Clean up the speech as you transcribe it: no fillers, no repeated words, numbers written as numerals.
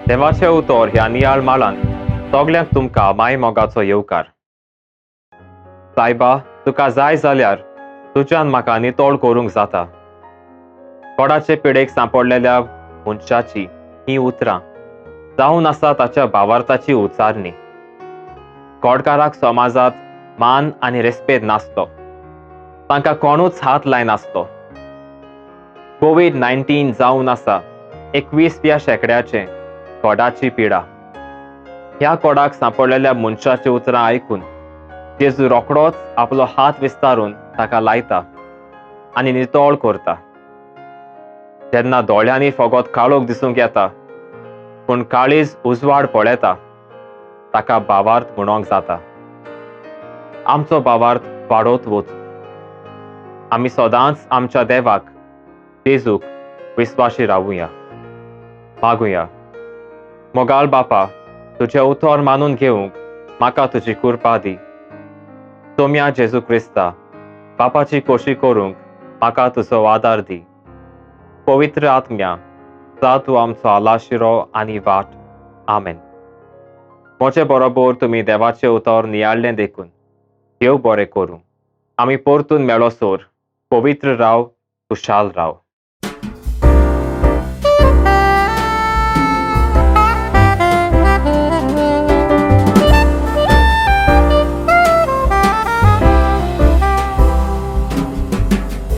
देवाचें उतर ह्या नियाळ माळान सगल्यांक तुमकां माय मोगाचो येवकार. सायबा, तुका जाय जाल्यार तुज्यान म्हाका नितळ करूंक जाता. कोडाचे पिडेक सांपडलेल्या मनशाची हीं उतरां जावन आसा ताच्या भावार्थाची उचारणी. कोडकाराक समाजांत मान आनी रेस्पेद नासलो, तांकां कोणूच हात लायनासलो. कोवीड-19 जावन आसा 21व्या शेंकड्याचें कोडाची पिडा. ह्या कोडाक सांपडलेल्या मनशाची उतरां आयकून जेजू रोखडोच आपलो हात विस्तारून ताका लायता आनी नितळ करता. जेन्ना दोळ्यांनी फकत काळोख दिसूंक येता पूण काळीज उजवाड पळयता, ताका भावार्थ म्हणोंक जाता. आमचो भावार्थ वाडत वच. आमी सदांच आमच्या देवाक जेजूक विस्वाशी रावुया. मागुया. मोगाळ बापा, तुजें उतर मानून घेवंक म्हाका तुजी कृपा दी. सोम्या जेजू क्रिस्ता, बापाची कोशी करूंक म्हाका तुजो आदार दी. पवित्र आत्म्या, जा तूं आमचो आलाशिरो आनी वाट. आमेन. म्हजे बरोबर तुमी देवाचें उतर नियाळ्ळें देखून देव बरें करूं. आमी परतून मेळोसर पवित्र राव, खुशाल राव.